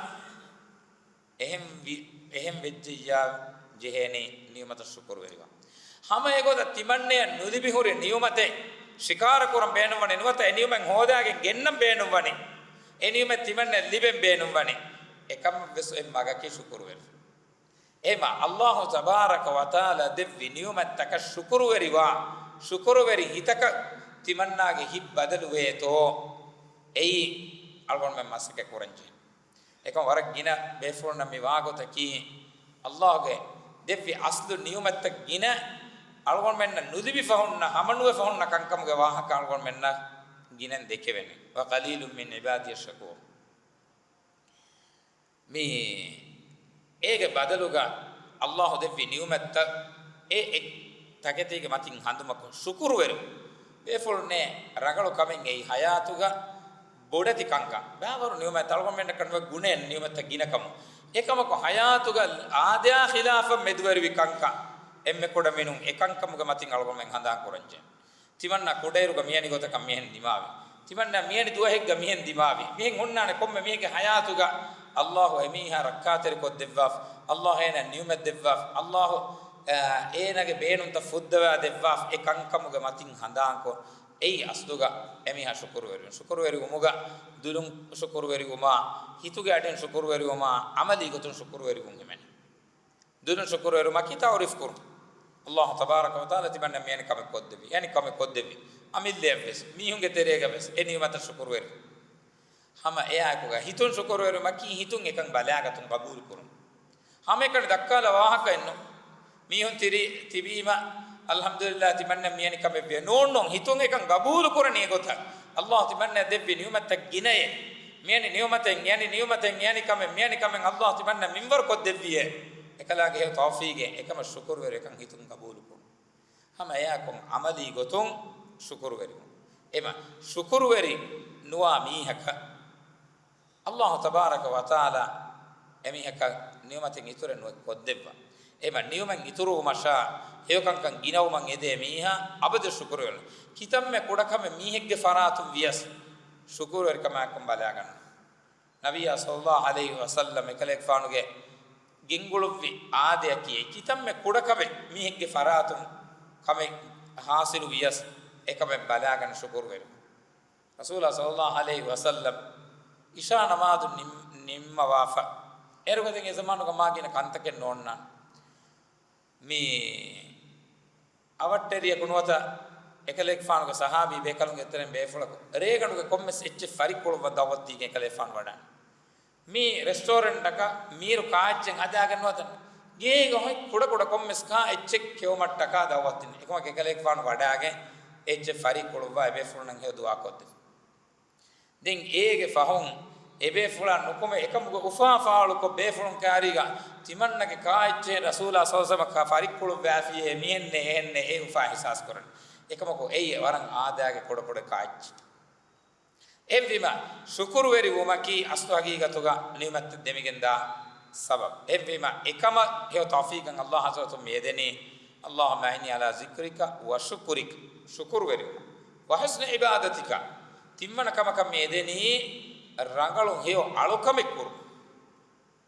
އެހެން ވި-، އެހެން ވެއްޖެއްޔާ ޖެހޭނީ ނިޢުމަތަށް ޝުކުރުވެރިވާ. ހަމަ އެގޮތަށް ތިމަންނަޔަށް ނުލިބި ހުރި ނިޢުމަތެއް ޝިކާރަ ކުރަން ބޭނުންވަނީ ނުވަތަ އެ ނިޢުމަތް ހޯދާގެން ގެންނަން ބޭނުންވަނީ. އެ ނިޢުމަތް ތިމަންނަޔަށް ލިބެން ބޭނުންވަނީ. އެކަމަށްވެސް އޮތް މަގަކީ ޝުކުރުވެރި. އެހެމަ ﷲ ތަބާރަކަ ވަތަޢާލާ ދެއްވި ނިޢުމަތްތަކަށް ޝުކުރުވެރިވާ، ޝުކުރުވެރި ހިތަކަށް ތިމަންނާގެ ހިތް ބަދަލުވޭތޯ، އެއީ އަޅުގަނޑުމެން މަސައްކަތް ކުރަންޖެހޭ. އެކަމަ ވަރަށް ގިނަ ބޭފުޅުންނަށް މި ވާގޮތަކީ، ﷲ ގެ ދެއްވި އަސްލު ނިޢުމަތްތައް ގިނަ އަޅުގަނޑުމެންނަށް ނުލިބިފަ ހުންނަ، ހަމަނުވެފަ ހުންނަ ކަންކަމުގެ ވާހަކަ އަޅުގަނޑުމެންނަށް ގިނައިން ދެކެވޭނެ. وقليل من عبادي الشكور. މި އޭގެ ބަދަލުގަ ﷲ ދެއްވި ނިޢުމަތްތައް އެ އެއް ތަކެތީގެ މަތިން ހަނދުމަކޮށް، ޝުކުރުވެރިވުން. ބޭފުޅުންނޭ ރަނގަޅު ކަމެއް އެއީ ހަޔާތުގަ ބޮޑެތި ކަންކަން. ބައިވަރު ނިޢުމަތް އަޅުގަނޑުމެންނަށް ކަން ގުނައެއް ނިޢުމަތްތައް ގިނަ ކަމުން. އެކަމަކު ހަޔާތުގަ އާދަޔާ ޚިލާފަށް މެދުވެރިވި ކަންކަން. އެންމެ ކުޑަ މިނުން އެ ކަންކަމުގެ މަތިން އަޅުގަނޑުމެން ހަނދާން ކުރަންޖެހޭ. ތިމަންނަ ކުޑައިރުގަ މިވެނި ގޮތަކަށް މިހެން ދިމާވި. ތިމަންނަ މިވެނި ދުވަހެއްގަ މިހެން ދިމާވި. މިހެން ހުންނާނެ ކޮންމެ މީހެއްގެ ހަޔާތުގަ ﷲ އެމީހާ ރައްކާތެރި ކޮށްދެއްވާފަ. ﷲ އޭނަ ނިޢުމަތް ދެއްވާފަ. ﷲ، އާ، އޭނަގެ ބޭނުންތައް ފުއްދަވާ ދެއްވާފަ. އެ ކަންކަމުގެ މަތިން ހަނދާންކޮށް، އެއީ އަސްލުގަ އެމީހާ ޝުކުރުވެރިވުން. ޝުކުރުވެރިވުމުގަ ދުލުން ޝުކުރުވެރިވުމާ، ހިތުގެ އަޑިން ޝުކުރުވެރިވުމާ، ޢަމަލީ ގޮތުން ޝުކުރުވެރިވުން ހިމެނޭ. ދުލުން ޝުކުރުވެރިވުމަކީ ތަޢުރީފް ކުރުން. ﷲ ތަބާރަކަ ވަތަޢާލާ ތިމަންނަ މިވެނި ކަމެއް ކޮށްދެއްވި، އެވެނި ކަމެއް ކޮށްދެއްވި، އަމިއްލައަށްވެސް، މީހުންގެ ތެރޭގަވެސް އެ ނިޢުމަތަށް ޝުކުރުވެރިވުން. ހަމަ އެއާއެކުގަ ހިތުން ޝުކުރުވެރިވުމަކީ ހިތުން އެކަން ބަލާގަތުން ގަބޫލުކުރުން. ހަމައެކަނި ދައްކާލާ ވާހަކައެއްނު. މީހުން ތިރި ތިބީމަ، އަލްޙަމްދުލިއްލާހް، ތިމަންނަ މިވެނި ކަމެއްވިޔަ. ނޫން ނޫން، ހިތުން އެކަން ގަބޫލުކުރަނީ އެގޮތަށް. ﷲ ތިމަންނަ ދެއްވި ނިޢުމަތްތައް ގިނައޭ. މިވެނި ނިޢުމަތެއް، އެވެނި ނިޢުމަތެއް، އެވެނި ކަމެއް، މިވެނި ކަމެއް ﷲ ތިމަންނަ މިންވަރު ކޮށްދެއްވިޔޭ. އެކަލާނގެ ހެޔޮ ތައުފީގެއް، އެކަމަށް ޝުކުރުވެރި އެކަން ހިތުން ގަބޫލުކުރުން. ހަމަ އެއާއެކު ޢަމަލީ ގޮތުން ޝުކުރުވެރިވުން. އެމަ ޝުކުރުވެރި ނުވާ މީހަކަށް ﷲ ތަބާރަކަ ވަތަޢާލާ އެމީހަކަށް ނިޢުމަތެއް އިތުރެއް ނުވެ ކޮށްދެއްވާ. އެމަ ނިޢުމަތް އިތުރުވުމަށާ ހެޔޮކަންކަން ގިނަވުމަށް އެދޭ މީހާ އަބަދު ޝުކުރުވެރި. ކިތަންމެ ކުޑަކަމެއް މީހެއްގެ ފަރާތުން ވިޔަސް ޝުކުރުވެރިކަމާއެކު ބަލާގަންނަ. ނަބިއްޔާ ޞައްލައްލާހު ޢަލައިހި ވަސައްލަމް އެކަލޭގެފާނުގެ ގެންގުޅުއްވި އާދަޔަކީ ކިތަންމެ ކުޑަކަމެއް މީހެއްގެ ފަރާތުން ކަމެއް ހާސިލު ވިޔަސް އެކަމެއް ބަލާގަން ޝުކުރުވެރި. ރަސޫލާ ޞައްލައްލާހު ޢަލައިހި ވަސައްލަމް އިޝާ ނަމާދު ނިން-، ނިންމަވާފަ. އޭރުގަދެން އެ ޒަމާނުގަ މާ ގިނަ ކަންތަކެއް ނޯންނާނެ. މި އަވަށްޓެރިޔަކު ނުވަތަ އެކަލޭގެފާނުގެ ޞަޙާބީ ބޭކަލުންގެ ތެރެއިން ބޭފުޅަކު ރޭގަނޑުގެ ކޮންމެސް އެއްޗެއް ފަރިއްކުޅުއްވަން ދަޢުވަތު ދީގެން އެކަލޭގެފާނު ވަޑާން. މި ރެސްޓޯރެންޓަކަށް މީރު ކާއެއްޗެއް ހަދާގެން ނުވަތަ ގޭގަ ހޮތް ކުޑަކުޑަ ކޮންމެސް ކާ އެއްޗެއް ކެއުމަށްޓަކާ ދަޢުވަތު ދިން. އެކަމަކު އެކަލޭގެފާނު ވަޑާގެން އެއްޗެއް ފަރިއްކުޅުއްވާ އެބޭފުޅުންނަށް ހެޔޮ ދުޢާ ކޮށްދެއްވި. ދެން އޭގެ ފަހުން އެބޭފުޅާ ނުކުމެ އެކަމުގެ އުފާ ފާޅުކޮށް ބޭފުޅުން ކާރީގަ ތިމަންނަގެ ކާއެއްޗެއް ރަސޫލާ ޞައްލައްލާހު ޢަލައިހި ވަސައްލަމަށް ފަރިއްކުޅުއްވާފިޔޭ މިހެންނޭ އެހެންނޭ އެ އުފާ އިޙްސާސް ކުރަން. އެކަމަކު އެއީ ވަރަށް އާދައިގެ ކުޑަކުޑަ ކާއެއްޗެއް. އެހެންވީމަ، ޝުކުރުވެރިވުމަކީ އަސްލު ހަގީގަތުގަ ނިޢުމަތްތައް ދެމިގެންދާ ސަބަބު. އެހެންވީމަ، އެކަމަށް ހެޔޮ ތައުފީޤަށް ﷲ ޙަޟްރަތުން މިއެދެނީ، اللهم أعني على ذكرك وشكرك، ޝުކުރުވެރިވުން، وحسن عبادتك، ތިންވަނަ ކަމަކަށް މިއެދެނީ، ރަނގަޅު ހެޔޮ އަޅުކަމެއް ކުރުން.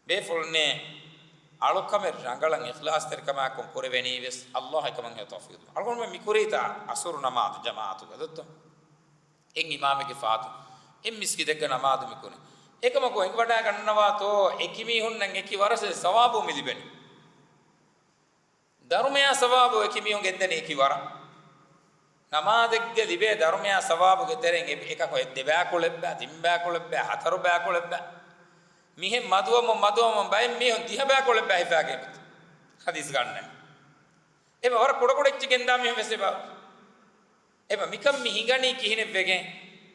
ބޭފުޅުންނޭ، އަޅުކަމެއް ރަނގަޅަށް އިޚްލާޞްތެރިކަމާއެކު ކުރެވެނީވެސް، ﷲ އެކަމަށް ހެޔޮ ތައުފީޤު ދޭ. އަޅުގަނޑުމެން މި ކުރީތާ އަސުރު ނަމާދު ޖަމާޢަތުގަ ދޮއްތޯ؟ އެއް އިމާމެއްގެ ފާތު، އެއް މިސްކިތެއްގަ ނަމާދު މި ކުރީ. އެކަމަކު އެނގިވަޑާގަންނަވާތޯ، އެކި މީހުންނަށް އެކި ވަރަށް ސަވާބު މި ލިބެނީ. ދަރުމަޔާ ސަވާބު އެކި މީހުން ގެންދަނީ އެކި ވަރަށް. ނަމާދެއްގެ ލިބޭ ދަރުމަޔާ ސަވާބުގެ ތެރެއިން އެ-، އެކަކު އެއް ދެބައިކުޅެއްބައި، ތިންބައިކުޅެއްބައި، ހަތަރުބައިކުޅެއްބައި. މިހެން މަދުވަމުން މަދުވަމުން ބައެއް މީހުން ދިހަ ބައިކުޅެއްބައި ހިފާގެން ހަދީސް ގަންނަނީ. އެބަ ވަރަށް ކުޑަކުޑަ އެއްޗެއް ގެންދާ މީހުން ވެސް އެބަ. އެބަ މިކަން މި ހިނގަނީ ކިހިނެއްވެގެން؟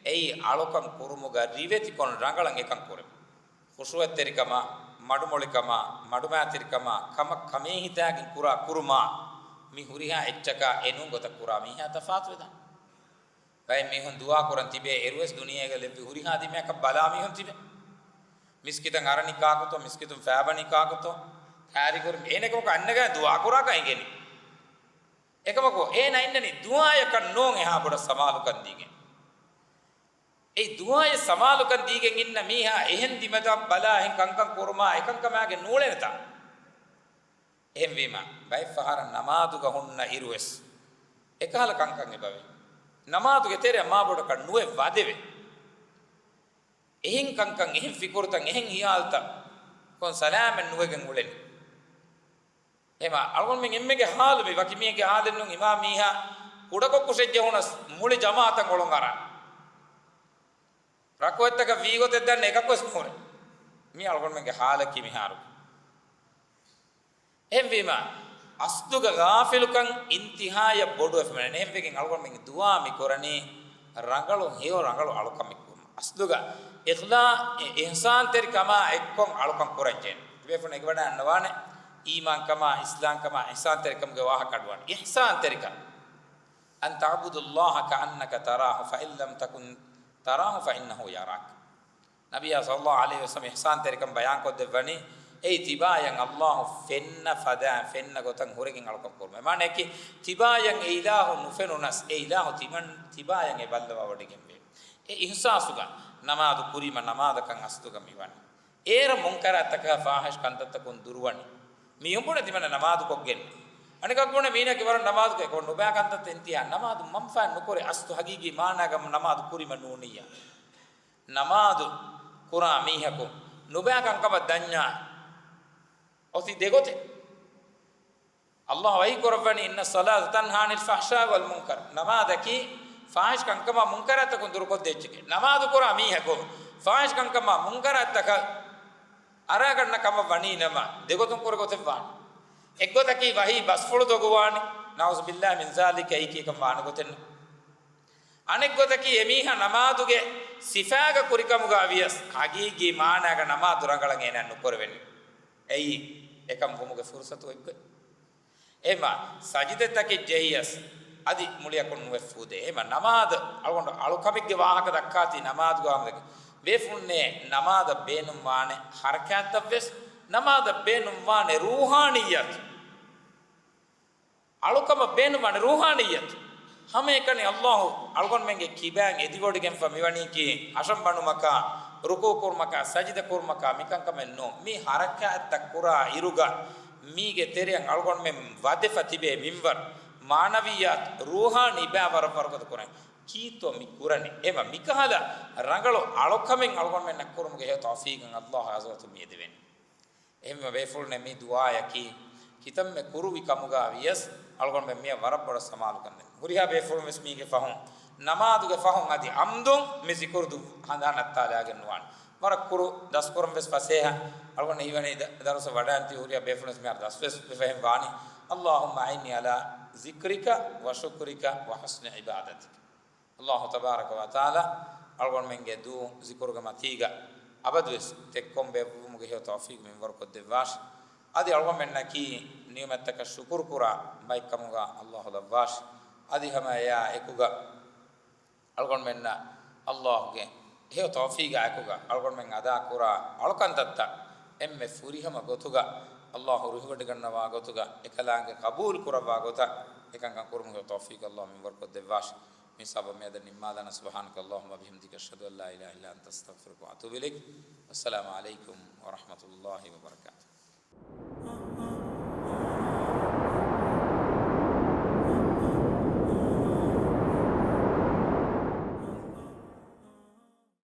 އެއީ އަޅުކަން ކުރުމުގަ ރިވެތިކޮށް ރަނގަޅަށް އެކަން ކުރެވުން. ޚުޝޫޢަތްތެރިކަމާ، މަޑުމޮޅިކަމާ، މަޑުމާތެރިކަމާ، ކަމަށް ކަމޭހިތާގެން ކުރާ ކުރުމާ، މި ހުރިހާ އެއްޗަކާ އެނޫން ގޮތަށް ކުރާ މީހާ ތަފާތުވެދާނެ. ބައެއް މީހުން ދުޢާ ކުރަން ތިބޭ އިރުވެސް ދުނިޔޭގަ ލެއްވި ހުރިހާ ދިމަޔަކަށް ބަލާ މީހުން ތިބޭ. މިސްކިތަށް އަރަނީ ކާކުތޯ، މިސްކިތުން ފައިބަނީ ކާކުތޯ، ކާރިކުރި އޭނަ އެކަމަކު އަންނަ ގާތް ދުޢާ ކުރާކަށް އެނގެނީ. އެކަމަކު އޭނަ އިންނަނީ ދުޢާޔަކަށް ނޫން އެހާ ބޮޑަށް ސަމާލުކަން ދީގެން. އެ ދުޢާއެއް ސަމާލުކަން ދީގެން އިންނަ މީހާ އެހެން ދިމަދަށް ބަލާ އެހެން ކަންކަން ކުރުމާ އެކަންކަމާގެ ނޫޅެނެތާ. އެހެންވީމަ، ބައެއް ފަހަރަށް ނަމާދުގަ ހުންނަ އިރުވެސް އެކަހަލަ ކަންކަން އެބަވޭ. ނަމާދުގެ ތެރެއަށް މާބޮޑަކަށް ނުވެ ވަދެވޭ. އެހެން ކަންކަން، އެހެން ފިކުރުތައް، އެހެން ހިޔާލުތައް ކޮން ސަލާމެއް ނުވެގެން އުޅެނީ. އެހެމަ އަޅުގަނޑުމެން އެންމެގެ ހާލު މި ވަކި މީހެއްގެ ހާލެއް ނޫން. އިމާ މީހާ ކުޑަކޮށް ކުށެއްޖެހުނަސް މުޅި ޖަމާއަތަށް އޮޅުން އަރާ. ރަކުޢަތްތަކަށް ވީގޮތެއް ދަންނަ އެކަކުވެސް ނުހުރޭ. މީ އަޅުގަނޑުމެންގެ ހާލަކީ މިހާރު. އެހެންވީމަ، އަސްލުގަ ޣާފިލުކަން އިންތިހާޔަށް ބޮޑުވެފަ މިނެން. އެހެންވެގެން އަޅުގަނޑުމެން ދުޢާ މި ކުރަނީ ރަނގަޅު ހެޔޮ ރަނގަޅު އަޅުކަމެއް ކުރުމަށް. އަސްލުގަ އިޚްލާ-، އިޙްސާންތެރިކަމާ އެއްކޮށް އަޅުކަން ކުރަން ޖެހޭނެ. ބޭފުޅުން އެނގިވަޑައިގަންނަވާނެ އީމާންކަމާ، އިސްލާމްކަމާ، އިޙްސާންތެރިކަމުގެ ވާހަކަ އަޑުއަން. އިޙްސާންތެރިކަން. أن تعبد الله كأنك تراه فإن لم تكن تراه فإنه يراك. ނަބިއްޔާ ޞައްލައްލާހު ޢަލައިހި ވަސައްލަމަ އިޙްސާންތެރިކަން ބަޔާންކޮށްދެއްވަނީ، އެއީ ތިބާޔަށް ﷲ ފެންނަ ފަދަ، ފެންނަ ގޮތަށް ހުރެގެން އަޅުކަން ކުރުމެވެ. މާނައަކީ، ތިބާޔަށް އެ އިލާހު ނުފެނުނަސް، އެ އިލާހު ތިމަން-، ތިބާޔަށް އެ ބައްލަވާވޮޑިގެންވޭ. އެ އިޙްސާސުގަ ނަމާދު ކުރީމަ ނަމާދަކަށް އަސްލުގަ މިވަނީ. އޭރަށް މުންކަރާތްތަކާ ފާޙިޝް ކަންތައްތަކުން ދުރުވަނީ. މީހުން ބުނެ ތިމަންނަ ނަމާދު ކޮށްގެން. އަނެކަކު ބުނެ މީނަކީ ވަރަށް ނަމާދު ކޮށް ނުބައި ކަންތައްތައް އިންތިހާ. ނަމާދު މަންފާ ނުކުރޭ އަސްލު ހަގީގީ މާނާގަ ނަމާދު ކުރީމަ ނޫނިއްޔާ. ނަމާދު ކުރާ މީހަކު ނުބައި ކަންކަމަށް ދަންޏާ އޮތީ ދެގޮތެއް. ﷲ ވަޙީ ކުރައްވަނީ، إن الصلاة تنهى عن الفحشاء والمنكر. ނަމާދަކީ ފާޙިޝް ކަންކަމާ މުންކަރާތްތަކުން ދުރުކޮށްދޭ އެއްޗެކޭ. ނަމާދު ކުރާ މީހަކު ފާޙިޝް ކަންކަމާ މުންކަރާތްތަކަށް އަރާގަންނަ ކަމަށް ވަނީ ނަމަ، ދެގޮތުން ކުރި ގޮތެއް ވާނެ. އެއްގޮތަކީ ވަޙީ ބަސްފުޅު ދޮގުވާނެ، نعوذ بالله من ذلك، އެއީކީ އެކަން ވާނެ ގޮތެއް ނޫން. އަނެއްގޮތަކީ އެމީހާ ނަމާދުގެ ސިފާގަ ކުރިކަމުގަ ވިޔަސް، ހަގީގީ މާނާގަ ނަމާދު ރަނގަޅަށް އޭނާ ނުކުރެވެނީ. އެއީ އެކަން ވުމުގެ ފުރުޞަތު އޮތްގޮތް. އެހެމަ ސަޖިދަތަކެއް ޖެހިޔަސް، އަދި މުޅިއަކުން ނުވެ ފޫދޭ. އެހެމަ ނަމާދު އަޅުގަނޑު އަޅުކަމެއްގެ ވާހަކަ ދައްކާތީ ނަމާދުގެ ވާހަކަ. ބޭފުޅުންނޭ ނަމާދަށް ބޭނުންވާނެ ހަރަކާތްތައްވެސް، ނަމާދަށް ބޭނުންވާނެ ރޫޙާނިއްޔަތު. އަޅުކަމަށް ބޭނުންވާނެ ރޫޙާނިއްޔަތު. ހަމައެކަނި ﷲ އަޅުގަނޑުމެންގެ ކިބައިން އެދިވޮޑިގެންފަ މިވަނީކީ ހަށަން ބަނުމަކާ، ރުކޫޢު ކުރުމަކާ، ސަޖިދަ ކުރުމަކާ މިކަންކަމެއް ނޫން. މި ހަރަކާތްތައް ކުރާ އިރުގަ މީގެ ތެރެއަށް އަޅުގަނޑުމެން ވަދެފަ ތިބޭ މިންވަރު، މާނަވިއްޔާތު، ރޫޙާނީ ބައިވަރަށް ވަރުގަދަ ކުރަން. ކީއްތޯ މި ކުރަނީ؟ އެމަ މިކަހަލަ ރަނގަޅު އަޅުކަމެއް އަޅުގަނޑުމެންނަށް ކުރުމުގެ ހެޔޮ ތައުފީގަށް ﷲ ޢައްޒަ ވަޖައްލަ މި އެދެވޭނެ. އެހެންވެ ބޭފުޅުންނެ މި ދުޢާޔަކީ ކިތަންމެ ކުރުވި ކަމުގަ ވިޔަސް އަޅުގަނޑުމެން މިއަށް ވަރަށް ބޮޑަށް ސަމާލުކަން ދެން. ހުރިހާ ބޭފުޅުން ވެސް މީގެ ފަހުން، ނަމާދުގެ ފަހުން އަދި އަމްދުން މި ޒިކުރު ދު-، ހަނދާން ނައްތާލާގެން ނުވާނެ. ވަރަށް ކުރު ދަސްކުރަން ވެސް ފަސޭހަ. އަޅުގަނޑު ހީވަނީ ދަ-، ދަރުސަށް ވަޑައިން ތި ހުރިހާ ބޭފުޅުން ވެސް މިހާރު ދަސްވެސް ވެފަހެން ވާނީ. اللهم أعني على ذكرك وشكرك وحسن عبادتك. ﷲ ތަބާރަކަ ވަތަޢާލާ އަޅުގަނޑުމެންގެ ދު ޒިކުރުގެ މަތީގަ އަބަދުވެސް ތެއްކޮން ބޭއްވުމުގެ ހެޔޮ ތައުފީޤު މިންވަރުކޮށްދެއްވާށި. އަދި އަޅުގަނޑުމެންނަކީ ނިޢުމަތްތަކަށް ޝުކުރު ކުރާ ބައެއްކަމުގަ ﷲ ލައްވާށި. އަދި ހަމަ އެއާ އެކުގަ އަޅުގަނޑުމެންނަށް ﷲ ގެ ހެޔޮ ތައުފީޤާ އެކުގަ އަޅުގަނޑުމެން އަދާ ކުރާ އަޅުކަންތައްތައް އެންމެ ފުރިހަމަ ގޮތުގަ ﷲ ރުހިވޮޑިގަންނަވާ ގޮތުގަ އެކަލާނގެ ޤަބޫލު ކުރައްވާ ގޮތަށް އެކަންކަން ކުރުމުގެ ތައުފީޤު ﷲ މިންވަރުކޮށްދެއްވާށި. މި ސަބަބުން މިއަދަށް ނިންމާލާނަން. سبحانك اللهم وبحمدك، أشهد أن لا إله إلا أنت، أستغفرك وأتوب إليك. والسلام عليكم ورحمة الله وبركاته.